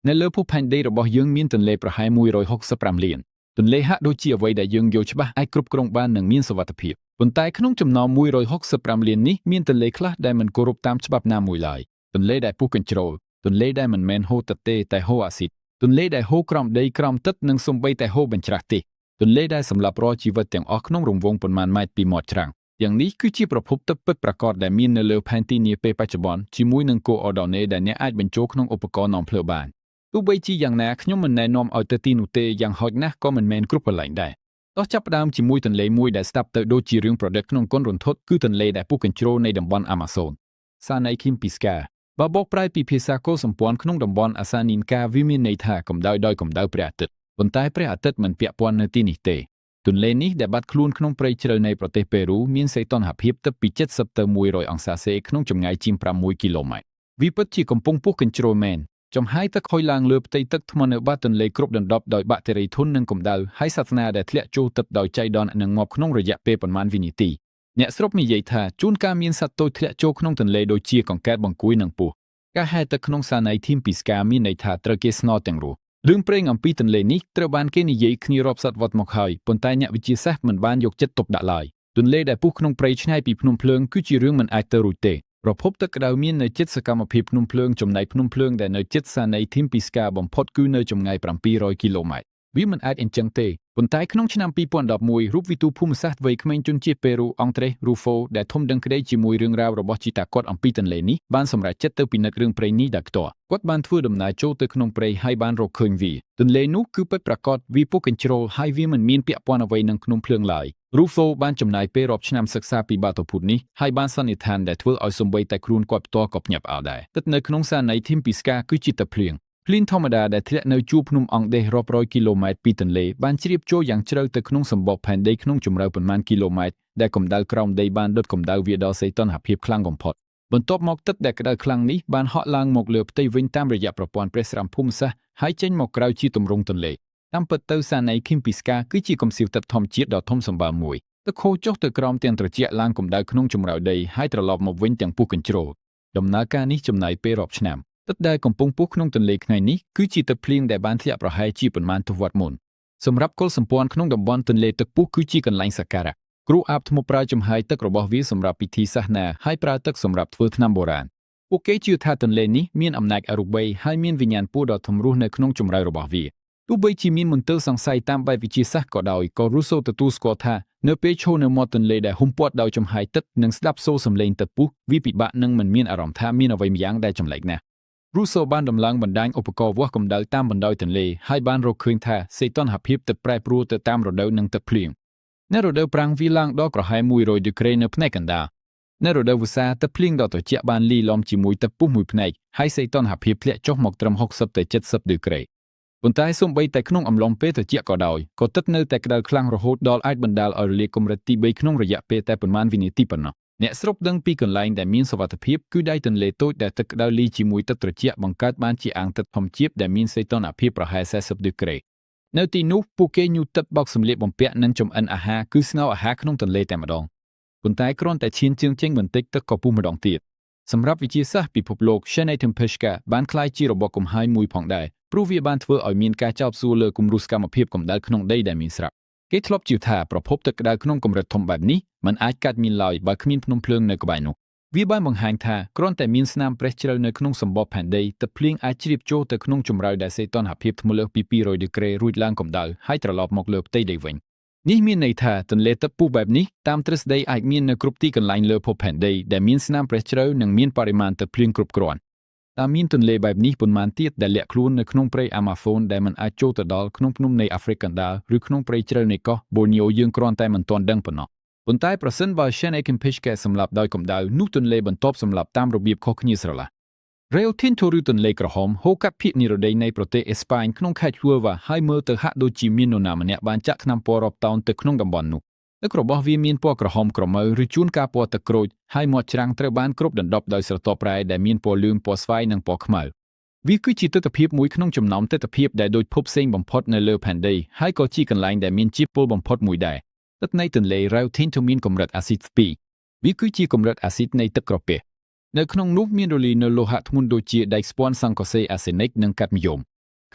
នៅលើភពផែនដីរបស់យើងមានទន្លេប្រហែល165លានទន្លេហាក់ដូចជាអ្វីដែលយើងយល់ច្បាស់អាចគ្រប់គ្រងបាននិងមានសុវត្ថិភាពប៉ុន្តែក្នុងចំណោម165លាននេះមានទន្លេខ្លះដែលមិនគោរពតាមច្បាប់ណាមួយឡើយទន្លេដែលពុះកញ្ជ្រោលទន្លេដែលមិនមែនហូរទឹកទេតែហូរអាស៊ីតទន្លេដែលហូរក្រោមដីក្រោមទឹកនិងសូម្បីតែហូរបញ្ច្រាស់ទេទន្លេដែលសម្លាប់រាល់ជីវិតទាំងអស់ក្នុងរង្វង់ប៉ុន្មានម៉ែត្រពីមាត់ច្រាំងយ៉ាងនេះគឺជាប្រភពទឹកពិតប្រាកដដែលមាននៅលើផែនទីនាពេលបច្ចុប្បន្នជាមួយនឹងកូអរដោនេដែលអ្នកអាចបញ្ចូលក្នុងឧបករណ៍នាំភ្លើងបានទោះបីជាយ៉ាងណាខ្ញុំមិនណែនាំឲ្យទៅទីនោះទេយ៉ាងហោចណាស់ក៏មិនមែនគ្រប់កន្លែងដែរតោះចាប់ផ្ដើមជាមួយទន្លេមួយដែលស្ដាប់ទៅដូចជារឿងប្រឌិតក្នុងកុនរន្ធត់គឺទន្លេដែលពុះកញ្ជ្រោលនៃតំបន់អាម៉ាហ្សូនសាណៃឃីមពីស្កាបើបកប្រែពីភាសាកុលសម្ព័ន្ធក្នុងតំបន់អាសានីនកាវាមានន័យថាកម្ដៅដោយកម្ដៅព្រះអាទិត្យប៉ុន្តែព្រះអាទិត្យមិនពាក់ព័ន្ធនៅទីនេះទេទន្លេនេះដែលបាត់ខ្លួនក្នុងព្រៃជ្រៅនៃប្រទេសប៉េរូមានសីតុណ្ហភាពទឹកពី70ទៅ100អង្សាសេក្នុងចម្ងាយជាង6គីឡូម៉ែត្រវាពិតជាកំពុងពុះកញ្ជ្រោលមែនចំហាយទឹកហុយឡើងលើផ្ទៃទឹកថ្មនៅបាតទន្លេគ្រប់ដណ្ដប់ដោយបាក់តេរីធុននិងកម្ដៅហើយសត្វណាដែលធ្លាក់ចូលទឹកដោយចៃដន្យនឹងងាប់ក្នុងរយៈពេលប៉ុន្មានវិនាទីអ្នកស្រុកនិយាយថាជួនកាលមានសត្វតូចធ្លាក់ចូលក្នុងទន្លេដូចជាកង្កែបបង្គួយនិងពស់ការហែទឹកក្នុងសាណៃធីមពីស្កាមានន័យថាត្រូវគេស្នល់ទាំងរស់រឿងព្រេងអំពីទន្លេនេះត្រូវបានគេនិយាយគ្នារាប់សតវត្សមកហើយប៉ុន្តែអ្នកវិទ្យាសាស្ត្រមិនបានយកចិត្តទុកដាក់ឡើយទន្លេដែលពុះក្នុងព្រៃឆ្ងាយពីភ្នំភ្លើងគឺជារឿងមិនអាចទៅរួចទេប្រភពទឹកក្តៅមាននៅជិតសកម្មភាពភ្នំភ្លើងចំណែកភ្នំភ្លើងដែលនៅជិតសាណៃធីមពីស្កាបំផុតគឺនៅចម្ងាយ700គីឡូម៉ែត្រវាមិនអាចអញ្ចឹងទេប៉ុន្តែក្នុងឆ្នាំ2011រូបវិទូភូមិសាស្ត្រវ័យក្មេងជនជាតិប៉េរូអង់ត្រេសរូហ្វូដែលធំដឹងក្តីជាមួយរឿងរ៉ាវរបស់ជីតាគាត់អំពីទន្លេនេះបានសម្រេចចិត្តទៅពិនិត្យរឿងព្រេងនេះដោយផ្ទាល់គាត់បានធ្វើដំណើរចូលទៅក្នុងព្រៃហើយបានរកឃើញវាទន្លេនោះគឺពិតប្រាកដវាពុះកញ្ជ្រោលហើយវាមិនមានពាក់ព័ន្ធអ្វីនឹងភ្នំភ្លើងឡើយរូហ្វូបានចំណាយពេលរាប់ឆ្នាំសិក្សាពីបាតុភូតនេះហើយបានសន្និដ្ឋានដែលធ្វើឲ្យសូម្បីតែខ្លួនគាត់ផ្ទាល់ក៏ភ្ញាក់ផ្អើលដែរទឹកនៅក្នុងសាណៃធីមពីស្កាគឺជាទឹកភ្លៀងភ្លៀងធម្មតាដែលធ្លាក់នៅជួរភ្នំអង់ដេសរាប់រយគីឡូម៉ែត្រពីទន្លេបានជ្រាបចូលយ៉ាងជ្រៅទៅក្នុងសម្បកផែនដីក្នុងជម្រៅប៉ុន្មានគីឡូម៉ែត្រដែលកម្ដៅក្រោមដីបានដុតកម្ដៅវាដល់សីតុណ្ហភាពខ្លាំងបំផុតបន្ទាប់មកទឹកដែលក្ដៅខ្លាំងនេះបានហក់ឡើងមកលើផ្ទៃវិញតាមរយៈប្រព័ន្ធប្រេះស្រាំភូមិសាស្ត្រហើយចេញមកក្រៅជាទម្រង់ទន្លេតាមពិតទៅសាណៃឃីមពីស្កាគឺជាកំសៀវទឹកធម្មជាតិដ៏ធំសម្បើមមួយទឹកហូរចុះទៅក្រោមទាំងត្រជាក់ឡើងកម្ដៅក្នុងជម្រៅដីហើយត្រឡប់មកវិញទាំងពុះកញ្ជ្រោលដំណើរការនេះចំណាយពេលរាប់ឆ្នាំទឹកដែលកំពុងពុះក្នុងទន្លេថ្ងៃនេះគឺជាទឹកភ្លៀងដែលបានធ្លាក់ប្រហែលជាប៉ុន្មានទសវត្សរ៍មុនសម្រាប់កុលសម្ព័ន្ធក្នុងតំបន់ទន្លេទឹកពុះគឺជាកន្លែងសក្ការៈគ្រូអាបថ្មប្រើចំហាយទឹករបស់វាសម្រាប់ពិធីសាសនាហើយប្រើទឹកសម្រាប់ធ្វើថ្នាំបុរាណពួកគេជឿថាទន្លេនេះមានអំណាចអរូបីហើយមានវិញ្ញាណពស់ដ៏ធំរស់នៅក្នុងជម្រៅរបស់វាទោះបីជាមានមន្ទិលសង្ស័យតាមបែបវិទ្យាសាស្ត្រក៏ដោយក៏រូសូទទួលស្គាល់ថានៅពេលឈរនៅមាត់ទន្លេដែលហ៊ុមព័ទ្ធដោយចំហាយទឹកនិងស្ដាប់សូរសំឡេងទឹកពុះវាពិបាកនឹងមិនមានអារម្មណ៍ថាមានអ្វីម្យ៉ាងដែលចម្លែកណាស់រូសូបានដំឡើងបណ្ដាញឧបករណ៍វាស់កម្ដៅតាមបណ្ដោយទន្លេហើយបានរកឃើញថាសីតុណ្ហភាពទឹកប្រែប្រួលទៅតាមរដូវនិងទឹកភ្លៀងនៅរដូវប្រាំងវាឡើងដល់ប្រហែល100ដឺក្រេនៅផ្នែកកណ្ដាលនៅរដូវវស្សាទឹកភ្លៀងដ៏ត្រជាក់បានលាយឡំជាមួយទឹកពុះមួយផ្នែកហើយសីតុណ្ហភាពធ្លាក់ចុះមកត្រឹម60ទៅ70ដឺក្រេប៉ុន្តែសូម្បីតែក្នុងអំឡុងពេលត្រជាក់ក៏ដោយក៏ទឹកនៅតែក្តៅខ្លាំងរហូតដល់អាចបណ្ដាលឲ្យរលាកកម្រិតទី3ក្នុងរយៈពេលតែប៉ុន្មានវិនាទីប៉ុណ្ណោះអ្នកស្រុកដឹងពីកន្លែងដែលមានសុវត្ថិភាពគឺដៃទន្លេតូចដែលទឹកក្តៅលាយជាមួយទឹកត្រជាក់បង្កើតបានជាអាងទឹកធម្មជាតិដែលមានសីតុណ្ហភាពប្រហែល40ដឺក្រេនៅទីនោះពួកគេញូតទឹកបោកសម្លៀកបំពាក់និងចម្អិនអាហារគឺស្ងោរអាហារក្នុងទន្លេតែម្ដងប៉ុន្តែគ្រាន់តែឈានជើងចេញបន្តិចទឹកក៏ពុះម្ដងទៀតសម្រាប់វិទ្យាសាស្ត្រពិភពលោក Shanay Tempeshka បានក្លាយជារបបកំហាយមួយផងដែរព្រោះវាបានធ្វើឲ្យមានការចោទសួរលើគំរូសកម្មភាពកម្ដៅក្នុងដីដែលមានស្រាប់គេធ្លាប់ជឿថាប្រភពទឹកក្ដៅក្នុងកម្រិតធំបែបនេះមិនអាចកាត់មានឡើយបើគ្មានភ្នំភ្លើងនៅក្បែរនោះវាបានបង្ហាញថាគ្រាន់តែមានស្នាមប្រេះជ្រៅនៅក្នុងសម្បកផែនដីទឹកភ្លៀងអាចជ្រាបចូលទៅក្នុងជម្រៅដែលសីតុណ្ហភាពធ្ងន់លើសពី200ដឺក្រេរួចឡើងកម្ដៅហើយត្រឡប់មកលើផ្ទៃដីវិញនេះមានន័យថាទន្លេទឹកពុះបែបនេះតាមទ្រឹស្ដីអាចមាននៅគ្រប់ទីកន្លែងលើភពផែនដីដែលមានស្នាមប្រេះជ្រៅនិងមានបរិមាណទឹកភ្លៀងគ្រប់គ្រាន់តើមានទន្លេបែបនេះប៉ុន្មានទៀតដែលលាក់ខ្លួននៅក្នុងព្រៃអាម៉ាហ្សូនដែលមិនអាចចូលទៅដល់ក្នុងភ្នំនៃអាហ្វ្រិកកណ្ដាលឬក្នុងព្រៃជ្រៅនៃកោះបូនីអូយើងគ្រាន់តែមិនទាន់ដឹងប៉ុណ្ណោះប៉ុន្តែប្រសិនបើ Shen Ekempishke សម្លាប់ដោយកម្ដៅនោះទន្លេបន្ទាប់សម្លាប់តាមរបៀបខុសគ្នាស្រឡះ Rio Tinto ឬទន្លេក្រហមហូរកាត់ភាគនិរតីនៃប្រទេសអេស្ប៉ាញក្នុងខេត្ត Huelva ហើយមើលទៅហាក់ដូចជាមាននរណាម្នាក់បានចាក់ថ្នាំពណ៌រាប់តោនទៅក្នុងតំបន់នោះទឹករបស់វាមានពណ៌ក្រហមក្រមៅឬជួនកាលពណ៌ទឹកក្រូចហើយមាត់ច្រាំងត្រូវបានគ្របដណ្ដប់ដោយស្រទាប់រ៉ែដែលមានពណ៌លឿងពណ៌ស្វាយនិងពណ៌ខ្មៅវាគឺជាទិដ្ឋភាពមួយក្នុងចំណោមទិដ្ឋភាពដែលដូចភពផ្សេងបំផុតនៅលើផែនដីហើយក៏ជាកន្លែងដែលមានជាតិពុលបំផុតមួយដែរទឹកនៃទន្លេ Rio Tinto មានកម្រិតអាស៊ីត2វាគឺជាកម្រិតអាស៊ីតនៃទឹកក្រពះនៅក្នុងនោះមានរលាយនៅលោហៈធ្ងន់ដូចជាដែកស្ពាន់សង្កសីអាសេនិកនិងកាត់មីយ៉ូម។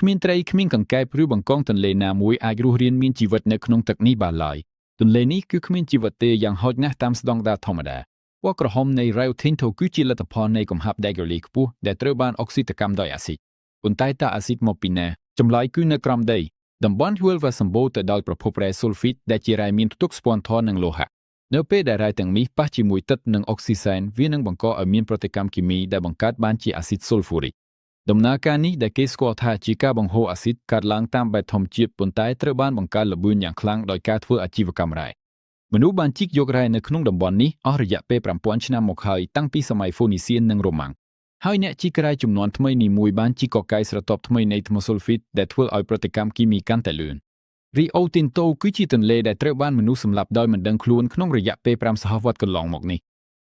គ្មានត្រីគ្មានកង្កែបឬបង្កងទន្លេណាមួយអាចរស់រានមានជីវិតនៅក្នុងទឹកនេះបានឡើយទន្លេនេះគឺគ្មានជីវិតទេយ៉ាងហោចណាស់តាមស្តង់ដារធម្មតាពណ៌ក្រហមនៃ Rio Tinto គឺជាលទ្ធផលនៃកំហាប់ដែករលាយខ្ពស់ដែលត្រូវបានអុកស៊ីតកម្មដោយអាស៊ីតប៉ុន្តែតើអាស៊ីតមកពីណាចម្លើយគឺនៅក្រោមដីតំបន់ហួលវ៉ាសម្បូរទៅដោយប្រភពរ៉ែស៊ុលហ្វីតដែលជារ៉ែមានផ្ទុកស្ពាន់ធរនិងលោហៈនៅពេលដែលរ៉ែទាំងនេះប៉ះជាមួយទឹកនិងអុកស៊ីសែនវានឹងបង្កឲ្យមានប្រតិកម្មគីមីដែលបង្កើតបានជាអាស៊ីតស៊ុលហ្វូរិកដំណើរការនេះដែលគេស្គាល់ថាជាការបង្ហូរអាស៊ីតកើតឡើងតាមបែបធម្មជាតិប៉ុន្តែត្រូវបានបង្កើនល្បឿនយ៉ាងខ្លាំងដោយការធ្វើអាជីវកម្មរ៉ែមនុស្សបានជីកយករ៉ែនៅក្នុងតំបន់នេះអស់រយៈពេល5000ឆ្នាំមកហើយតាំងពីសម័យហ្វូនីសៀននិងរ៉ូម៉ាំងហើយអ្នកជីករ៉ែជំនាន់ថ្មីនីមួយបានជីកកកាយស្រទាប់ថ្មីនៃថ្មស៊ុលហ្វីតដែលធ្វើឲ្យប្រតិកម្មគីមីកាន់តែលឿន Rio Tinto គឺជាទន្លេដែលត្រូវបានមនុស្សសម្លាប់ដោយមិនដឹងខ្លួនក្នុងរយៈពេល5សហវត្សកន្លងមកនេះ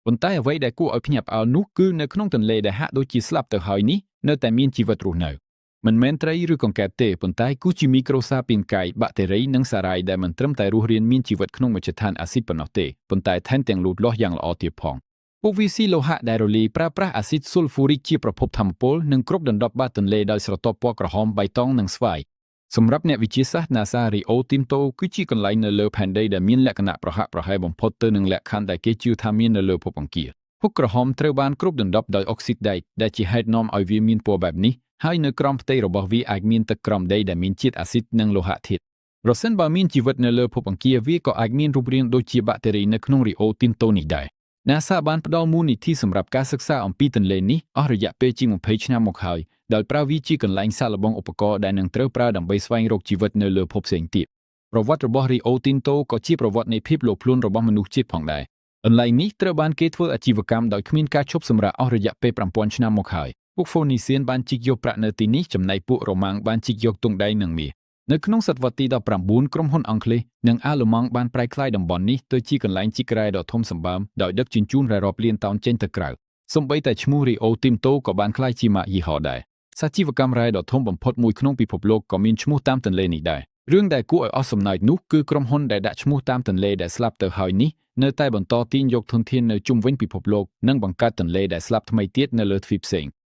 ប៉ុន្តែអ្វីដែលគួរឲ្យភ្ញាក់ផ្អើលនោះគឺនៅក្នុងទន្លេដែលហាក់ដូចជាស្លាប់ទៅហើយនេះនៅតែមានជីវិតរស់នៅមិនមែនត្រីឬកង្កែបទេប៉ុន្តែគឺជាមីក្រូសាពីនកាយបាក់តេរីនិងសារ៉ាយដែលមិនត្រឹមតែរស់រានមានជីវិតក្នុងមជ្ឈដ្ឋានអាស៊ីតប៉ុណ្ណោះទេប៉ុន្តែថែមទាំងលូតលាស់យ៉ាងល្អទៀតផងពួកវាស៊ីលោហៈដែលរលាយប្រើប្រាស់អាស៊ីតស៊ុលហ្វូរិកជាប្រភពថាមពលនិងគ្របដណ្ដប់បាតទន្លេដោយស្រទាប់ពណ៌ក្រហមបៃតងនិងស្វាយសម្រាប់អ្នកវិទ្យាសាស្ត្រ NASA Rio Tinto គឺជាកន្លែងនៅលើផែនដីដែលមានលក្ខណៈប្រហាក់ប្រហែលបំផុតទៅនឹងលក្ខខណ្ឌដែលគេជឿថាមាននៅលើភពអង្គារភពក្រហមត្រូវបានគ្របដណ្ដប់ដោយអុកស៊ីតដែកដែលជាហេតុនាំឲ្យវាមានពណ៌បែបនេះហើយនៅក្រោមផ្ទៃរបស់វាអាចមានទឹកក្រោមដីដែលមានជាតិអាស៊ីតនិងលោហៈធាតុប្រសិនបើមានជីវិតនៅលើភពអង្គារវាក៏អាចមានរូបរាងដូចជាបាក់តេរីនៅក្នុង Rio Tinto នេះដែរ NASA បានផ្ដល់មូលនិធិសម្រាប់ការសិក្សាអំពីទន្លេនេះអស់រយៈពេលជាង20ឆ្នាំមកហើយដោយប្រើវាជាកន្លែងសាកល្បងឧបករណ៍ដែលនឹងត្រូវប្រើដើម្បីស្វែងរកជីវិតនៅលើភពផ្សេងទៀតប្រវត្តិរបស់ Rio Tinto ក៏ជាប្រវត្តិនៃភាពលោភលន់របស់មនុស្សជាតិផងដែរកន្លែងនេះត្រូវបានគេធ្វើអាជីវកម្មដោយគ្មានការឈប់សម្រាកអស់រយៈពេល5000ឆ្នាំមកហើយពួកហ្វូនីសៀនបានជីកយកប្រាក់នៅទីនេះចំណែកពួករ៉ូម៉ាំងបានជីកយកទង់ដែងនិងមាសនៅក្នុងសតវត្សទី19ក្រុមហ៊ុនអង់គ្លេសនិងអាល្លឺម៉ង់បានប្រែក្លាយតំបន់នេះទៅជាកន្លែងជីករ៉ែដ៏ធំសម្បើមដោយដឹកជញ្ជូនរ៉ែរាប់លានតោនចេញទៅក្រៅសូម្បីតែឈ្មោះ Rio Tinto ក៏បានក្លាយជាម៉ាកយីហោដែរសាជីវកម្មរ៉ែដ៏ធំបំផុតមួយក្នុងពិភពលោកក៏មានឈ្មោះតាមទន្លេនេះដែររឿងដែលគួរឲ្យអស់សំណើចនោះគឺក្រុមហ៊ុនដែលដាក់ឈ្មោះតាមទន្លេដែលស្លាប់ទៅហើយនេះនៅតែបន្តទាញយកធនធាននៅជុំវិញពិភពលោកនិងបង្កើតទន្លេដែលស្លាប់ថ្មីទៀតនៅលើទ្វីបផ្សេង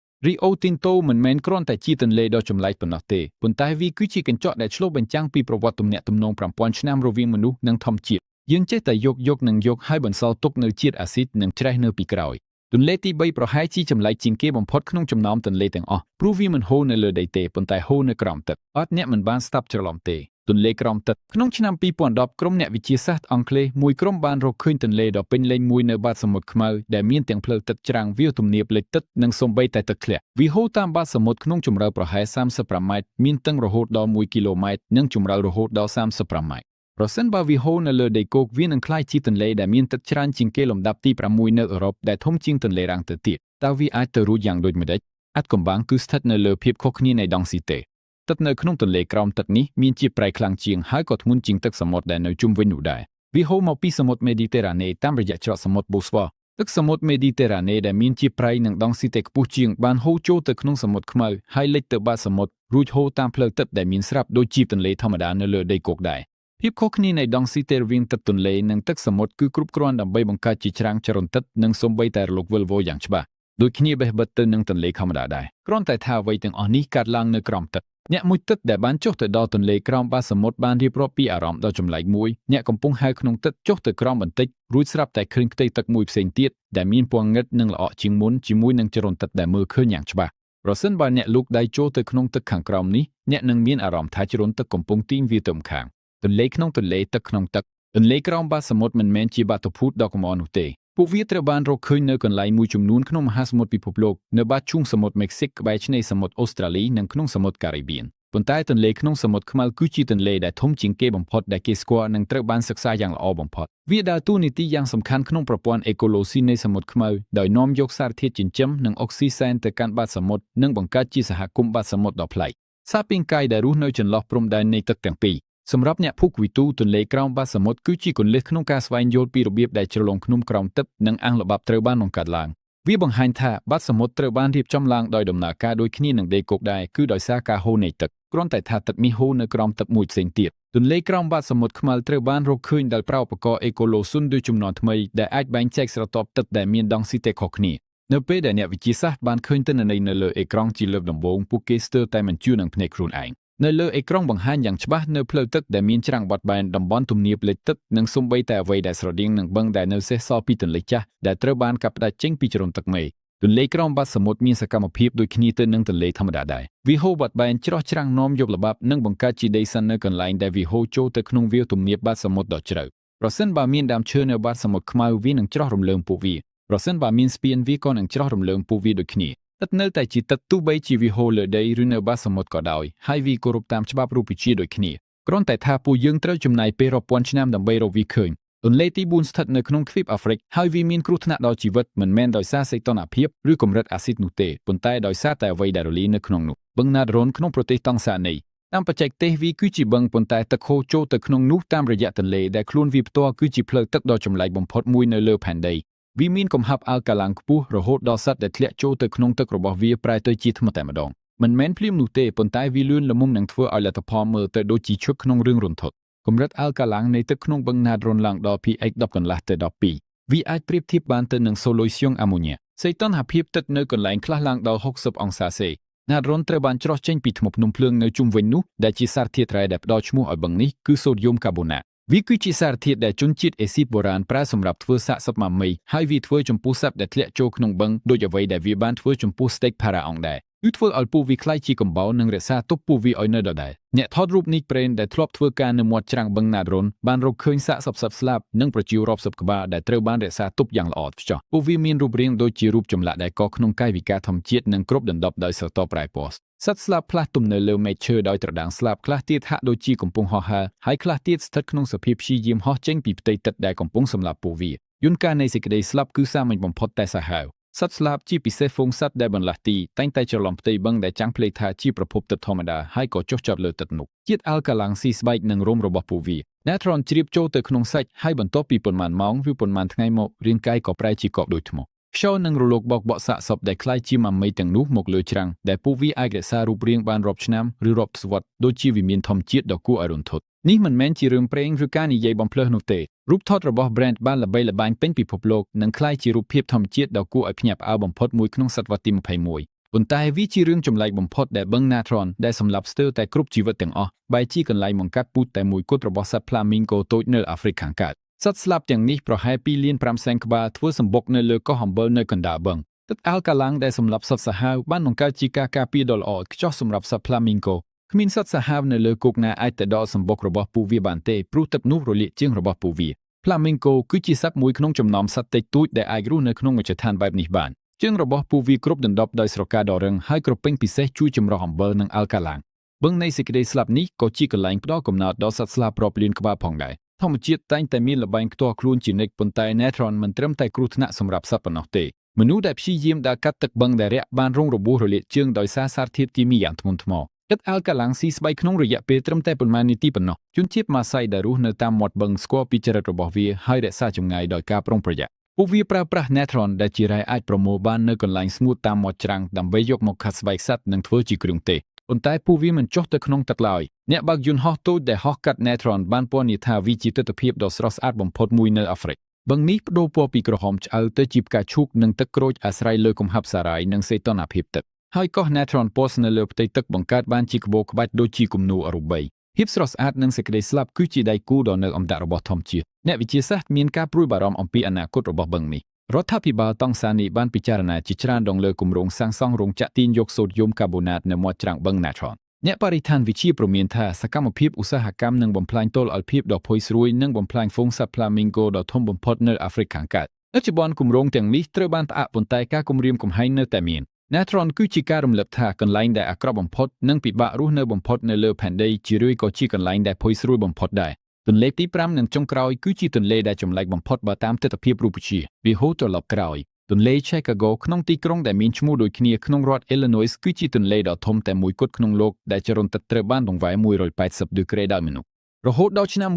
Rio Tinto មិនមែនគ្រាន់តែជាទន្លេដ៏ចម្លែកប៉ុណ្ណោះទេប៉ុន្តែវាគឺជាកញ្ចក់ដែលឆ្លុះបញ្ចាំងពីប្រវត្តិទំនាក់ទំនង5000ឆ្នាំរវាងមនុស្សនិងធម្មជាតិយើងចេះតែយកយកនិងយកហើយបន្សល់ទុកនៅជាតិអាស៊ីតនិងច្រេះនៅពីក្រោយទន្លេទី3ប្រហែលជាចម្លែកជាងគេបំផុតក្នុងចំណោមទន្លេទាំងអស់ព្រោះវាមិនហូរនៅលើដីទេប៉ុន្តែហូរនៅក្រោមទឹកអត់អ្នកមិនបានស្ដាប់ច្រឡំទេទន្លេក្រោមទឹកក្នុងឆ្នាំ2010ក្រុមអ្នកវិទ្យាសាស្ត្រអង់គ្លេសមួយក្រុមបានរកឃើញទន្លេដ៏ពេញលេញមួយនៅបាតសមុទ្រខ្មៅដែលមានទាំងផ្លូវទឹកច្រាំងវាលទំនាបលិចទឹកនិងសូម្បីតែទឹកធ្លាក់វាហូរតាមបាតសមុទ្រក្នុងជម្រៅប្រហែល35ម៉ែត្រមានតឹងរហូតដល់1គីឡូម៉ែត្រនិងជម្រៅរហូតដល់35ម៉ែត្រប្រសិនបើវាហូរនៅលើដីគោកវានឹងក្លាយជាទន្លេដែលមានទឹកច្រើនជាងគេលំដាប់ទី6នៅអឺរ៉ុបដែលធំជាងទន្លេរាំងទៅទៀតតើវាអាចទៅរួចយ៉ាងដូចម្តេចអាថ៌កំបាំងគឺស្ថិតនៅលើភាពខុសគ្នានៃដង់ស៊ីតេទឹកនៅក្នុងទន្លេក្រោមទឹកនេះមានជាតិប្រៃខ្លាំងជាងហើយក៏ធ្ងន់ជាងទឹកសមុទ្រដែលនៅជុំវិញនោះដែរវាហូរមកពីសមុទ្រមេឌីទែរ៉ាណេតាមរយៈច្រកសមុទ្របូស្វ័រទឹកសមុទ្រមេឌីទែរ៉ាណេដែលមានជាតិប្រៃនិងដង់ស៊ីតេខ្ពស់ជាងបានហូរចូលទៅក្នុងសមុទ្រខ្មៅហើយលិចទៅបាតសមុទ្ររួចហូរតាមផ្លូវទឹកដែលមានស្រាប់ដូចជាទន្លេធម្មតានៅលើដីគោកដែរភាពខុសគ្នានៃដង់ស៊ីតេរវាងទឹកទន្លេនិងទឹកសមុទ្រគឺគ្រប់គ្រាន់ដើម្បីបង្កើតជាច្រាំងចរន្តទឹកនិងសូម្បីតែរលកវិលវល់យ៉ាងច្បាស់ដូចគ្នាបេះបិទទៅនឹងទន្លេធម្មតាដែរគ្រាន់តែថាអ្វីទាំងអស់នេះកើតឡើងនៅក្រោមទឹកអ្នកមុជទឹកដែលបានចុះទៅដល់ទន្លេក្រោមបាតសមុទ្របានរៀបរាប់ពីអារម្មណ៍ដ៏ចម្លែកមួយអ្នកកំពុងហែលក្នុងទឹកចុះទៅក្រោមបន្តិចរួចស្រាប់តែឃើញផ្ទៃទឹកមួយផ្សេងទៀតដែលមានពណ៌ងឹតនិងល្អក់ជាងមុនជាមួយនឹងចរន្តទឹកដែលមើលឃើញយ៉ាងច្បាស់ប្រសិនបើអ្នកលូកដៃចូលទៅក្នុងទឹកខាងក្រោមនេះអ្នកនឹងមានអារម្មណ៍ថាចរន្តទឹកកំពុងទាញវាទៅម្ខាងទន្លេក្នុងទន្លេទឹកក្នុងទឹកទន្លេក្រោមបាតសមុទ្រមិនមែនជាបាតុភូតដ៏កម្រនោះទេពួកវាត្រូវបានរកឃើញនៅកន្លែងមួយចំនួនក្នុងមហាសមុទ្រពិភពលោកនៅបាតឈូងសមុទ្រមិចស៊ិកក្បែរឆ្នេរសមុទ្រអូស្ត្រាលីនិងក្នុងសមុទ្រការីបៀនប៉ុន្តែទន្លេក្នុងសមុទ្រខ្មៅគឺជាទន្លេដែលធំជាងគេបំផុតដែលគេស្គាល់និងត្រូវបានសិក្សាយ៉ាងល្អបំផុតវាដើរតួនាទីយ៉ាងសំខាន់ក្នុងប្រព័ន្ធអេកូឡូស៊ីនៃសមុទ្រខ្មៅដោយនាំយកសារធាតុចិញ្ចឹមនិងអុកស៊ីសែនទៅកាន់បាតសមុទ្រនិងបង្កើតជាសហគមន៍បាតសមុទ្រដ៏ប្លែកសាពីងកាយដែលរស់នៅចន្លោះព្រំដែននៃទឹកទាំងពីរសម្រាប់អ្នកភូកវិទូទន្លេក្រោមបាតសមុទ្រគឺជាគន្លឹះក្នុងការស្វែងយល់ពីរបៀបដែលជ្រលងភ្នំក្រោមទឹកនិងអាងល្បាប់ត្រូវបានបង្កើតឡើងវាបង្ហាញថាបាតសមុទ្រត្រូវបានរៀបចំឡើងដោយដំណើរការដូចគ្នានឹងដីគោកដែរគឺដោយសារការហូរនៃទឹកគ្រាន់តែថាទឹកនេះហូរនៅក្រោមទឹកមួយផ្សេងទៀតទន្លេក្រោមបាតសមុទ្រខ្មៅត្រូវបានរកឃើញដោយប្រើឧបករណ៍អេកូឡូស៊ុនដូចជំនាន់ថ្មីដែលអាចបែងចែកស្រទាប់ទឹកដែលមានដង់ស៊ីតេខុសគ្នា នៅពេលដែលអ្នកវិទ្យាសាស្ត្របានឃើញទិន្នន័យនៅលើអេក្រង់ជាលើកដំបូងពួកគេស្ទើរតែមិនជឿនឹងភ្នែកខ្លួនឯងនៅលើអេក្រង់បង្ហាញយ៉ាងច្បាស់នៅផ្លូវទឹកដែលមានច្រាំងបត់បែនតំបន់ទំនាបលិចទឹកនិងសូម្បីតែអ្វីដែលស្រដៀងនឹងបឹងដែលនៅសេសសល់ពីទន្លេចាស់ដែលត្រូវបានកាត់ផ្តាច់ចេញពីចរន្តទឹកមេទន្លេក្រោមបាតសមុទ្រមានសកម្មភាពដូចគ្នាទៅនឹងទន្លេធម្មតាដែរវាហូរបត់បែនច្រោះច្រាំងនាំយកល្បាប់និងបង្កើតជាដីសិននៅកន្លែងដែលវាហូរចូលទៅក្នុងវាលទំនាបបាតសមុទ្រដ៏ជ្រៅប្រសិនបើមានដើមឈើនៅបាតសមុទ្រខ្មៅវានឹងច្រោះរំលើងពួកវាប្រសិនបើមានស្ពានវាក៏នឹងច្រោះរំលើងពួកវាដូចគ្នាទឹកនៅតែជាទឹកទោះបីជាវាហូរលើដីឬនៅបាតសមុទ្រក៏ដោយហើយវាគោរពតាមច្បាប់រូបវិទ្យាដូចគ្នាគ្រាន់តែថាពួកយើងត្រូវចំណាយពេលរាប់ពាន់ឆ្នាំដើម្បីរកវាឃើញទន្លេទី4ស្ថិតនៅក្នុងទ្វីបអាហ្វ្រិកហើយវាមានគ្រោះថ្នាក់ដល់ជីវិតមិនមែនដោយសារសីតុណ្ហភាពឬកម្រិតអាស៊ីតនោះទេប៉ុន្តែដោយសារតែអ្វីដែលរលាយនៅក្នុងនោះបឹងណាដ្រុនក្នុងប្រទេសតង់សានីតាមបច្ចេកទេសវាគឺជាបឹងប៉ុន្តែទឹកហូរចូលទៅក្នុងនោះតាមរយៈទន្លេដែលខ្លួនវាផ្ទាល់គឺជាផ្លូវទឹកដ៏ចម្លែកបំផុតមួយនៅលើផែនដីវាមានកំហាប់អាល់កាឡាំងខ្ពស់រហូតដល់សត្វដែលធ្លាក់ចូលទៅក្នុងទឹករបស់វាប្រែទៅជាថ្មតែម្ដងមិនមែនភ្លាមនោះទេប៉ុន្តែវាលឿនល្មមនឹងធ្វើឲ្យលទ្ធផលមើលទៅដូចជាឈុតក្នុងរឿងរន្ធត់កម្រិតអាល់កាឡាំងនៃទឹកក្នុងបឹងណាដ្រុនឡើងដល់ pH 10កន្លះទៅ12វាអាចប្រៀបធៀបបានទៅនឹងសូលុយស្យុងអាម៉ូញ៉ាសីតុណ្ហភាពទឹកនៅកន្លែងខ្លះឡើងដល់60អង្សាសេណាដ្រុនត្រូវបានច្រោះចេញពីថ្មភ្នំភ្លើងនៅជុំវិញនោះដែលជាសារធាតុរ៉ែដែលផ្ដល់ឈ្មោះឲ្យបឹងនេះគឺសូដ្យូមកាបូណាតវាគឺជាសារធាតុដែលជនជាតិអេស៊ីបបុរាណប្រើសម្រាប់ធ្វើសាកសពម៉ាមីហើយវាធ្វើចំពោះសត្វដែលធ្លាក់ចូលក្នុងបឹងដូចអ្វីដែលវាបានធ្វើចំពោះស្តេចផារ៉ាអុងដែរគឺធ្វើឲ្យពួកវាក្លាយជាកំបោរនិងរក្សាទុកពួកវាឲ្យនៅដដែលអ្នកថតរូបនេះប្រេនដែលធ្លាប់ធ្វើការនៅមាត់ច្រាំងបឹងណាដ្រុនបានរកឃើញសាកសពសត្វស្លាបនិងប្រជារាប់សិបក្បាលដែលត្រូវបានរក្សាទុកយ៉ាងល្អឥតខ្ចោះពួកវាមានរូបរាងដូចជារូបចម្លាក់ដែលកក្នុងកាយវិការធម្មជាតិនិងគ្រប់ដណ្ដប់ដោយស្រទាប់ប្រែពណ៌សត្វស្លាបខ្លះទំនៅលើមែកឈើដោយត្រដាងស្លាបខ្លះទៀតហាក់ដូចជាកំពុងហោះហើរហើយខ្លះទៀតស្ថិតក្នុងសភាពព្យាយាមហោះចេញពីផ្ទៃទឹកដែលកំពុងសម្លាប់ពួកវាយន្តការនៃសេចក្តីស្លាប់គឺសាមញ្ញបំផុតតែសាហាវសត្វស្លាបជាពិសេសហ្វូងសត្វដែលបន្លាស់ទីតែងតែច្រឡំផ្ទៃបឹងដែលចាំងភ្លេចថាជាប្រភពទឹកធម្មតាហើយក៏ចុះចតលើទឹកនោះជាតិអាល់កាឡាំងស៊ីស្បែកនិងរោមរបស់ពួកវាណាត្រូនជ្រាបចូលទៅក្នុងសាច់ហើយបន្ទាប់ពីប៉ុន្មានម៉ោងឬប៉ុន្មានថ្ងៃមករាងកាយក៏ប្រែជាកប់ដូចថ្មខ្យល់នឹងរលកបោកបក់សាកសពដែលក្លាយជាម៉ាមីទាំងនោះមកលើច្រាំងដែលពួកវាអាចរក្សារូបរាងបានរាប់ឆ្នាំឬរាប់ទសវត្សរ៍ដូចជាវិមានធម្មជាតិដ៏គួរឲ្យរន្ធត់នេះមិនមែនជារឿងព្រេងឬការនិយាយបំផ្លើសនោះទេរូបថតរបស់ Brand បានល្បីល្បាញពេញពិភពលោកនិងក្លាយជារូបភាពធម្មជាតិដ៏គួរឲ្យភ្ញាក់ផ្អើលបំផុតមួយក្នុងសតវត្សទី21ប៉ុន្តែវាជារឿងចម្លែកបំផុតដែលបឹងណាត្រូនដែលសម្លាប់ស្ទើរតែគ្រប់ជីវិតទាំងអស់បែរជាកន្លែងបង្កាត់ពូជតែមួយគត់របស់សត្វផ្លាមីងកូតូចនៅអាហ្វ្រិកខាងកើតសត្វស្លាបទាំងនេះប្រហែល2លាន5សែនក្បាលធ្វើសម្បុកនៅលើកោះអំបិលនៅកណ្ដាលបឹងទឹកអាល់កាឡាំងដែលសម្លាប់សត្វសាហាវបានបង្កើតជាការការពារដ៏ល្អឥតខ្ចោះសម្រាប់សត្វផ្លាមីងកូគ្មានសត្វសាហាវនៅលើគោកណាអាចទៅដល់សម្បុករបស់ពួកវាបានទេព្រោះទឹកនោះរលាកជាងរបស់ពួកវាផ្លាមីងកូគឺជាសត្វមួយក្នុងចំណោមសត្វតិចតួចដែលអាចរស់នៅក្នុងមជ្ឈដ្ឋានបែបនេះបានជើងរបស់ពួកវាគ្រប់ដណ្ដប់ដោយស្រកាដ៏រឹងហើយក្រពេញពិសេសជួយចម្រោះអំបិលនិងអាល់កាឡាំងបឹងនៃសេចក្តីស្លាប់នេះក៏ជាកន្លែងផ្ដល់កំណើតដល់សត្វស្លាបរាប់លានក្បាលផងដែរធម្មជាតិតែងតែមានល្បែងផ្ទាល់ខ្លួនជានិច្ចប៉ុន្តែ Natron មិនត្រឹមតែគ្រោះថ្នាក់សម្រាប់សត្វប៉ុណ្ណោះទេមនុស្សដែលព្យាយាមដើរកាត់ទឹកបឹងដែលរាក់បានរងរបួសរលាកជើងដោយសារសារធាតុគីមីយ៉ាងធ្ងន់ធ្ងរទឹកអាល់កាឡាំងស៊ីស្បែកក្នុងរយៈពេលត្រឹមតែប៉ុន្មាននាទីប៉ុណ្ណោះជនជាតិម៉ាសៃដែលរស់នៅតាមមាត់បឹងស្គាល់ពីចរិតរបស់វាហើយរក្សាចម្ងាយដោយការប្រុងប្រយ័ត្នពួកវាប្រើប្រាស់ Natron ដែលជារ៉ែអាចប្រមូលបាននៅកន្លែងស្ងួតតាមមាត់ច្រាំងដើម្បីយកមកខាត់ស្បែកសត្វនិងធ្វើជាគ្រឿងទេសប៉ុន្តែពួកវាមិនចុះទៅក្នុងទឹកឡើយអ្នកបើកយន្តហោះតូចដែលហោះកាត់ Natron បានពណ៌នាថាវាជាទិដ្ឋភាពដ៏ស្រស់ស្អាតបំផុតមួយនៅអាហ្វ្រិកបឹងនេះប្ដូរពណ៌ពីក្រហមឆ្អៅទៅជាផ្កាឈូកនិងទឹកក្រូចអាស្រ័យលើកំហាប់សារ៉ាយនិងសីតុណ្ហភាពទឹកហើយកោះ Natron ពណ៌នៅលើផ្ទៃទឹកបង្កើតបានជាក្បូរក្បាច់ដូចជាគំនូរអរូបីភាពស្រស់ស្អាតនិងសេចក្តីស្លាប់គឺជាដៃគូដ៏នៅអម្តាក់របស់ធម្មជាតិអ្នកវិទ្យាសាស្ត្រមានការព្រួយបារម្ភអំពីអនាគតរបស់បឹងនេះរដ្ឋាភិបាលតង់សានីបានពិចារណាជាច្រើនដងលើគម្រោងសាងសង់រោងចក្រទាញយកសូដ្យូមកាបូណាតនៅមាត់ច្រាំងបឹង Natron អ្នកបរិស្ថានវិទ្យាព្រមានថាសកម្មភាពឧស្សាហកម្មនឹងបំផ្លាញតុល្យភាពដ៏ផុយស្រួយនិងបំផ្លាញហ្វូងសត្វផ្លាមីងកូដ៏ធំបំផុតនៅអាហ្វ្រិកខាងកើតបច្ចុប្បន្នគម្រោងទាំងនេះត្រូវបានផ្អាកប៉ុន្តែការគំរាមកំហែងនៅតែមាន Natron គឺជាការរំលឹកថាកន្លែងដែលអាក្រក់បំផុតនិងពិបាករស់នៅបំផុតនៅលើផែនដីជារឿយក៏ជាកន្លែងដែលផុយស្រួយបំផុតដែរទន្លេទី5និងចុងក្រោយគឺជាទន្លេដែលចម្លែកបំផុតបើតាមទិដ្ឋភាពរូបវិទ្យាវាហូរត្រឡប់ក្រោយទន្លេ Chicago ក្នុងទីក្រុងដែលមានឈ្មោះដូចគ្នាក្នុងរដ្ឋ Illinois គឺជាទន្លេដ៏ធំតែមួយគត់ក្នុងលោកដែលចរន្តទឹកត្រូវបានបង្វែរ180ដឺក្រេដោយមនុស្សរហូតដល់ឆ្នាំ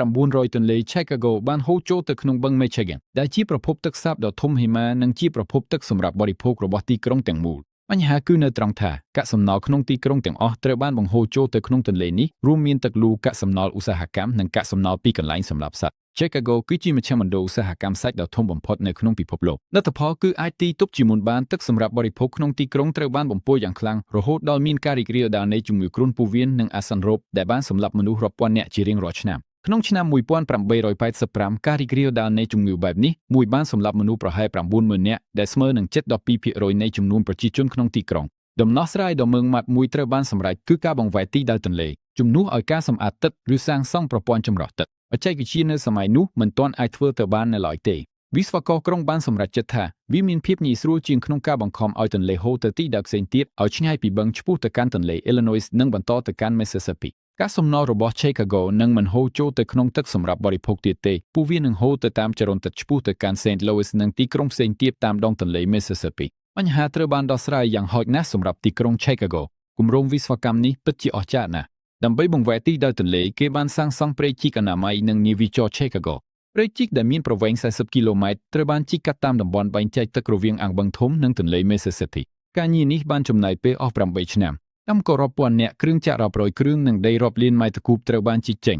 1900ទន្លេ Chicago បានហូរចូលទៅក្នុងបឹង Michigan ដែលជាប្រភពទឹកសាបដ៏ធំហិមានិងជាប្រភពទឹកសម្រាប់បរិភោគរបស់ទីក្រុងទាំងមូលបញ្ហាគឺនៅត្រង់ថាកាកសំណល់ក្នុងទីក្រុងទាំងអស់ត្រូវបានបង្ហូរចូលទៅក្នុងទន្លេនេះរួមមានទឹកលូកាកសំណល់ឧស្សាហកម្មនិងកាកសំណល់ពីកន្លែងសម្លាប់សត្វ Chicago គឺជាមជ្ឈមណ្ឌលឧស្សាហកម្មសាច់ដ៏ធំបំផុតនៅក្នុងពិភពលោកលទ្ធផលគឺអាចទីទប់ជាមុនបានទឹកសម្រាប់បរិភោគក្នុងទីក្រុងត្រូវបានបំពុលយ៉ាងខ្លាំងរហូតដល់មានការរីករាលដាលនៃជំងឺគ្រុនពោះវៀននិងអាសន្នរោគដែលបានសម្លាប់មនុស្សរាប់ពាន់នាក់ជារៀងរាល់ឆ្នាំក្នុងឆ្នាំ1885ការរីករាលដាលនៃជំងឺបែបនេះមួយបានសម្លាប់មនុស្សប្រហែល90,000នាក់ដែលស្មើនឹង7.12%នៃចំនួនប្រជាជនក្នុងទីក្រុងដំណោះស្រាយដ៏ម៉ឺងម៉ាត់មួយត្រូវបានសម្រេចគឺការបង្វែរទីដៅទន្លេជំនួសឲ្យការសម្អាតទឹកឬសាងសង់ប្រព័ន្ធចម្រោះទឹកបច្ចេកវិទ្យានៅសម័យនោះមិនទាន់អាចធ្វើទៅបាននៅឡើយទេវិស្វករក្រុងបានសម្រេចចិត្តថាវាមានភាពងាយស្រួលជាងក្នុងការបង្ខំឲ្យទន្លេហូរទៅទីដៅផ្សេងទៀតឲ្យឆ្ងាយពីបឹងឆ្ពោះទៅកាន់ទន្លេ Illinois និងបន្តទៅកាន់ Mississippi កាកសំណល់របស់ Chicago នឹងមិនហូរចូលទៅក្នុងទឹកសម្រាប់បរិភោគទៀតទេពួកវានឹងហូរទៅតាមចរន្តទឹកឆ្ពោះទៅកាន់ St. Louis និងទីក្រុងផ្សេងទៀតតាមដងទន្លេ Mississippi បញ្ហាត្រូវបានដោះស្រាយយ៉ាងហោចណាស់សម្រាប់ទីក្រុង Chicago គម្រោងវិស្វកម្មនេះពិតជាអស្ចារ្យណាស់ដើម្បីបង្វែរទីដៅទន្លេគេបានសាងសង់ព្រែកជីកអនាម័យនិងនាវាចរ Chicago ព្រែកជីកដែលមានប្រវែង40គីឡូម៉ែត្រត្រូវបានជីកកាត់តាមតំបន់បែងចែកទឹករវាងអាងបឹងធំនិងទន្លេ Mississippi ការងារនេះបានចំណាយពេលអស់8ឆ្នាំកម្មកររាប់ពាន់នាក់គ្រឿងចក្ររាប់រយគ្រឿងនិងដីរាប់លានម៉ែត្រគូបត្រូវបានជីកចេញ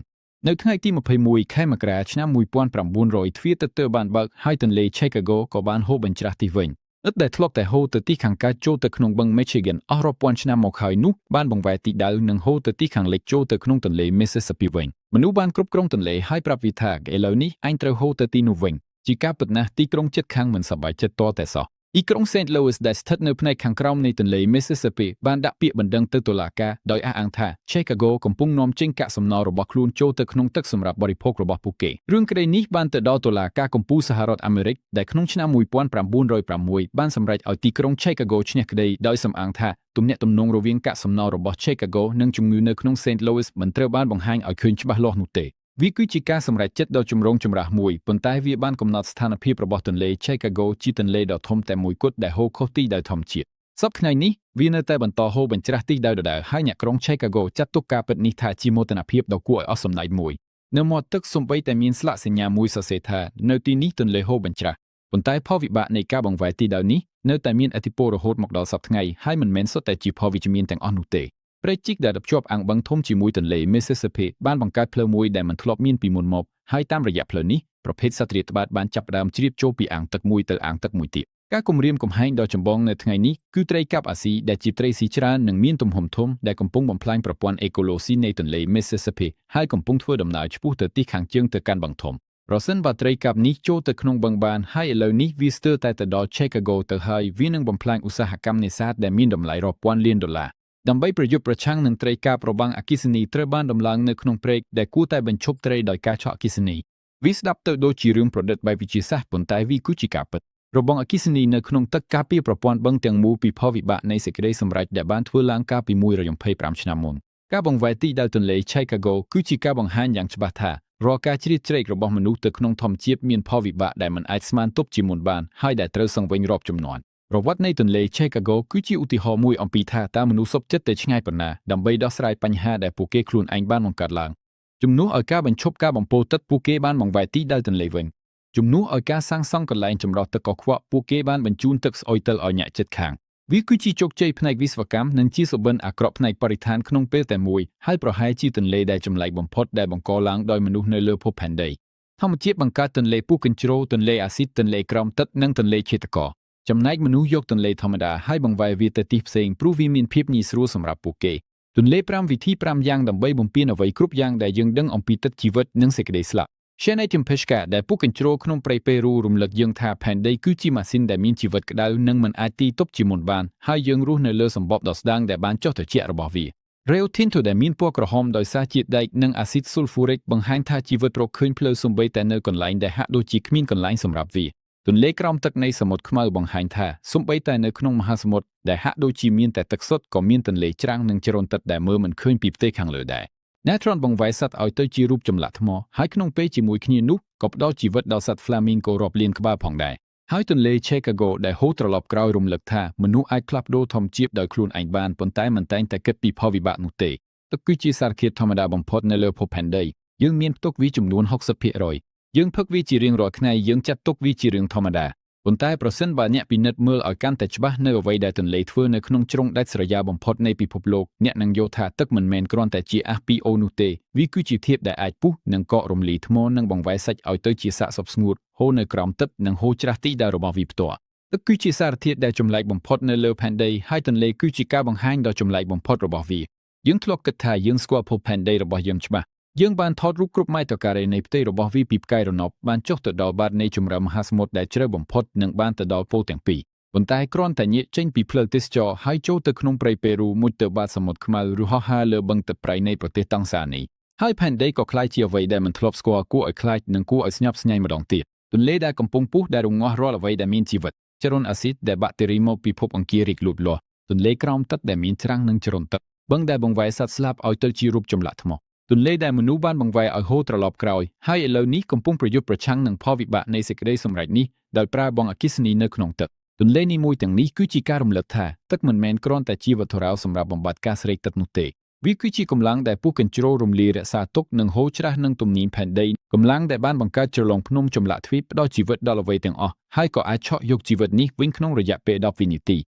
នៅថ្ងៃទី21ខែមករាឆ្នាំ1900ទ្វារទឹកទើបបានបើកហើយទន្លេ Chicago ក៏បានហូរបញ្ច្រាសទីវិញទឹកដែលធ្លាប់តែហូរទៅទីខាងកើតចូលទៅក្នុងបឹង Michigan អស់រាប់ពាន់ឆ្នាំមកហើយនោះបានបង្វែរទីដៅនិងហូរទៅទីខាងលិចចូលទៅក្នុងទន្លេ Mississippi វិញមនុស្សបានគ្រប់គ្រងទន្លេហើយប្រាប់វាថាឥឡូវនេះអញត្រូវហូរទៅទីនោះវិញជាការពិតណាស់ទីក្រុងជិតខាងមិនសប្បាយចិត្តតតែសោះទីក្រុង St. Louis ដែលស្ថិតនៅផ្នែកខាងក្រោមនៃទន្លេ Mississippi បានដាក់ពាក្យបណ្ដឹងទៅតុលាការដោយអះអាងថា Chicago កំពុងនាំចេញកាកសំណល់របស់ខ្លួនចូលទៅក្នុងទឹកសម្រាប់បរិភោគរបស់ពួកគេរឿងក្តីនេះបានទៅដល់តុលាការកំពូលសហរដ្ឋអាមេរិកដែលក្នុងឆ្នាំ1906បានសម្រេចឲ្យទីក្រុង Chicago ឈ្នះក្តីដោយសំអាងថាទំនាក់ទំនងរវាងកាកសំណល់របស់ Chicago និងជំងឺនៅក្នុង St. Louis មិនត្រូវបានបង្ហាញឲ្យឃើញច្បាស់លាស់នោះទេវាគឺជាការសម្រេចចិត្តដ៏ចម្រូងចម្រាសមួយប៉ុន្តែវាបានកំណត់ស្ថានភាពរបស់ទន្លេ Chicago ជាទន្លេដ៏ធំតែមួយគត់ដែលហូរខុសទីដៅធម្មជាតិសព្វថ្ងៃនេះវានៅតែបន្តហូរបញ្ច្រាសទីដៅដដែលហើយអ្នកក្រុង Chicago ចាត់ទុកការពិតនេះថាជាមោទនភាពដ៏គួរឲ្យអស់សំណើចមួយនៅមាត់ទឹកសូម្បីតែមានស្លាកសញ្ញាមួយសរសេរថានៅទីនេះទន្លេហូរបញ្ច្រាសប៉ុន្តែផលវិបាកនៃការបង្វែរទីដៅនេះនៅតែមានឥទ្ធិពលរហូតមកដល់សព្វថ្ងៃហើយមិនមែនសុទ្ធតែជាផលវិជ្ជមានទាំងអស់នោះទេព្រែកជីកដែលភ្ជាប់អាងបឹងធំជាមួយទន្លេ Mississippi បានបង្កើតផ្លូវមួយដែលមិនធ្លាប់មានពីមុនមកហើយតាមរយៈផ្លូវនេះប្រភេទសត្វរាតត្បាតបានចាប់ផ្ដើមជ្រាបចូលពីអាងទឹកមួយទៅអាងទឹកមួយទៀតការគំរាមកំហែងដ៏ចម្បងនៅថ្ងៃនេះគឺត្រីកាប់អាស៊ីដែលជាត្រីស៊ីច្រើននិងមានទំហំធំដែលកំពុងបំផ្លាញប្រព័ន្ធអេកូឡូស៊ីនៃទន្លេ Mississippi ហើយកំពុងធ្វើដំណើរឆ្ពោះទៅទិសខាងជើងទៅកាន់បឹងធំប្រសិនបើត្រីកាប់នេះចូលទៅក្នុងបឹងបានហើយឥឡូវនេះវាស្ទើរតែទៅដល់ Chicago ទៅហើយវានឹងបំផ្លាញឧស្សាហកម្មនេសាទដែលមានតម្លៃរាប់ពាន់លានដុល្លារដើម្បីប្រយុទ្ធប្រឆាំងនឹងត្រីកាប់របាំងអគ្គិសនីត្រូវបានដំឡើងនៅក្នុងព្រែកដែលគួរតែបញ្ឈប់ត្រីដោយការឆក់អគ្គិសនីវាស្ដាប់ទៅដូចជារឿងប្រឌិតបែបវិទ្យាសាស្ត្រប៉ុន្តែវាគឺជាការពិតរបងអគ្គិសនីនៅក្នុងទឹកការពារប្រព័ន្ធបឹងទាំងមូលពីផលវិបាកនៃសេចក្តីសម្រេចដែលបានធ្វើឡើងកាលពី125ឆ្នាំមុនការបង្វែរទីដៅទន្លេ Chicago គឺជាការបង្ហាញយ៉ាងច្បាស់ថារាល់ការជ្រៀតជ្រែករបស់មនុស្សទៅក្នុងធម្មជាតិមានផលវិបាកដែលមិនអាចស្មានទប់ជាមុនបានហើយដែលត្រូវសង្វេញរាប់ជំនាន់ប្រវត្តិនៃទន្លេ Chicago គឺជាឧទាហរណ៍មួយអំពីថាតើមនុស្សសុខចិត្តទៅឆ្ងាយប៉ុណ្ណាដើម្បីដោះស្រាយបញ្ហាដែលពួកគេខ្លួនឯងបានបង្កើតឡើងជំនួសឲ្យការបញ្ឈប់ការបំពុលទឹកពួកគេបានបង្វែរទីដៅទន្លេវិញជំនួសឲ្យការសាងសង់កន្លែងចម្រោះទឹកកខ្វក់ពួកគេបានបញ្ជូនទឹកស្អុយទៅឲ្យអ្នកជិតខាងវាគឺជាជោគជ័យផ្នែកវិស្វកម្មនិងជាសុបិនអាក្រក់ផ្នែកបរិស្ថានក្នុងពេលតែមួយហើយប្រហែលជាទន្លេដែលចម្លែកបំផុតដែលបង្កឡើងដោយមនុស្សនៅលើភពផែនដីធម្មជាតិបង្កើតទន្លេពុះកញ្ជ្រោលទន្លេអាស៊ីតទន្លេក្រោមទឹកនិងទន្លេឃាតករចំណែកមនុស្សយកទន្លេធម្មតាហើយបង្វែរវាទៅទីផ្សេងព្រោះវាមានភាពងាយស្រួលសម្រាប់ពួកគេទន្លេ5វិធី5យ៉ាងដើម្បីបំពេញអ្វីគ្រប់យ៉ាងដែលយើងដឹងអំពីទឹកជីវិតនិងសេចក្តីស្លាប់ Shane Tempeshka ដែលពុះកញ្ជ្រោលក្នុងព្រៃពេរូរំលឹកយើងថាផែនដីគឺជាម៉ាស៊ីនដែលមានជីវិតក្តៅនិងមិនអាចទីទប់ជាមុនបានហើយយើងរស់នៅលើសម្បកដ៏ស្ដើងដែលបានចុះត្រជាក់របស់វា Rio Tinto ដែលមានពណ៌ក្រហមដោយសារជាតិដែកនិងអាស៊ីតស៊ុលហ្វូរិកបង្ហាញថាជីវិតរកឃើញផ្លូវសូម្បីតែនៅកន្លែងដែលហាក់ដូចជាគ្មានកន្លែងសម្រាប់វាទន្លេក្រោមទឹកនៃសមុទ្រខ្មៅបង្ហាញថាសូម្បីតែនៅក្នុងមហាសមុទ្រដែលហាក់ដូចជាមានតែទឹកសុទ្ធក៏មានទន្លេច្រាំងនិងជ្រោនទឹកដែលមើលមិនឃើញពីផ្ទៃខាងលើដែរ Natron បង្វែរសត្វឲ្យទៅជារូបចម្លាក់ថ្មហើយក្នុងពេលជាមួយគ្នានោះក៏ផ្ដល់ជីវិតដល់សត្វ Flamingo រាប់លានក្បាលផងដែរហើយទន្លេ Chicago ដែលហូរត្រឡប់ក្រោយរំលឹកថាមនុស្សអាចផ្លាស់ប្ដូរធម្មជាតិដោយខ្លួនឯងបានប៉ុន្តែមិនតែងតែគិតពីផលវិបាកនោះទេទឹកគឺជាសារធាតុធម្មតាបំផុតនៅលើភពផែនដីយើងមានផ្ទុកវាចំនួន60%យើងផឹកវាជារៀងរាល់ថ្ងៃយើងចាត់ទុកវាជារឿងធម្មតា ប៉ុន្តែប្រសិនបើអ្នកពិនិត្យមើលឲ្យកាន់តែច្បាស់នៅអ្វីដែលទន្លេធ្វើនៅក្នុងជ្រុងដាច់ស្រយាលបំផុតនៃពិភពលោកអ្នកនឹងយល់ថាទឹកមិនមែនគ្រាន់តែជា H2O នោះទេវាគឺជាធាតុដែលអាចពុះនិងកករំលាយថ្មនិងបង្វែរសាច់ឲ្យទៅជាសាកសពស្ងួតហូរនៅក្រោមទឹកនិងហូរច្រាស់ទីដៅរបស់វាផ្ទាល់ទឹកគឺជាសារធាតុដែលចម្លែកបំផុតនៅលើផែនដីហើយទន្លេគឺជាការបង្ហាញដ៏ចម្លែកបំផុតរបស់វាយើងធ្លាប់គិតថាយើងស្គាល់ភពផែនដីរបស់យើងច្បាស់យើងបានថតរូបគ្រប់ម៉ែត្រការ៉េនៃផ្ទៃរបស់វាពីផ្កាយរណបបានចុះទៅដល់បាតនៃជម្រៅមហាសមុទ្រដែលជ្រៅបំផុតនិងបានទៅដល់ប៉ូលទាំងពីរប៉ុន្តែគ្រាន់តែងាកចេញពីផ្លូវទេសចរហើយចូលទៅក្នុងព្រៃពេរូមុជទៅបាតសមុទ្រខ្មៅឬហោះហើរលើបឹងទឹកប្រៃនៃប្រទេសតង់សានីហើយផែនដីក៏ក្លាយជាអ្វីដែលមិនធ្លាប់ស្គាល់គួរឲ្យខ្លាចនិងគួរឲ្យស្ញប់ស្ញែងម្ដងទៀតទន្លេដែលកំពុងពុះដែលរងាស់រាល់អ្វីដែលមានជីវិតចរន្តអាស៊ីតដែលបាក់តេរីមកពិភពអង្គាររីកលូតលាស់ទន្លេក្រោមទឹកដែលមានច្រាំងនិងចរន្តទឹកបឹងដែលបង្វែរសត្វស្លាបឲ្យទៅជារូបចម្លាក់ថ្មទន្លេដែលមនុស្សបានបង្វែរឲ្យហូរត្រឡប់ក្រោយហើយឥឡូវនេះកំពុងប្រយុទ្ធប្រឆាំងនឹងផលវិបាកនៃសេចក្តីសម្រេចនេះដោយប្រើបងអគ្គិសនីនៅក្នុងទឹកទន្លេនីមួយទាំងនេះគឺជាការរំលឹកថាទឹកមិនមែនគ្រាន់តែជាវត្ថុរាវសម្រាប់បំបត្តិការស្រេកទឹកនោះទេវាគឺជាកម្លាំងដែលពុះកញ្ជ្រោលរំលាយរក្សាទុកនិងហូរច្រាស់នឹងទំនាញផែនដីកម្លាំងដែលបានបង្កើតជ្រលងភ្នំចម្លាក់ទ្វីបផ្ដល់ជីវិតដល់អ្វីទាំងអស់ហើយក៏អាចឆក់យកជីវិតនេះវិញក្នុងរយៈពេល10វិនាទី។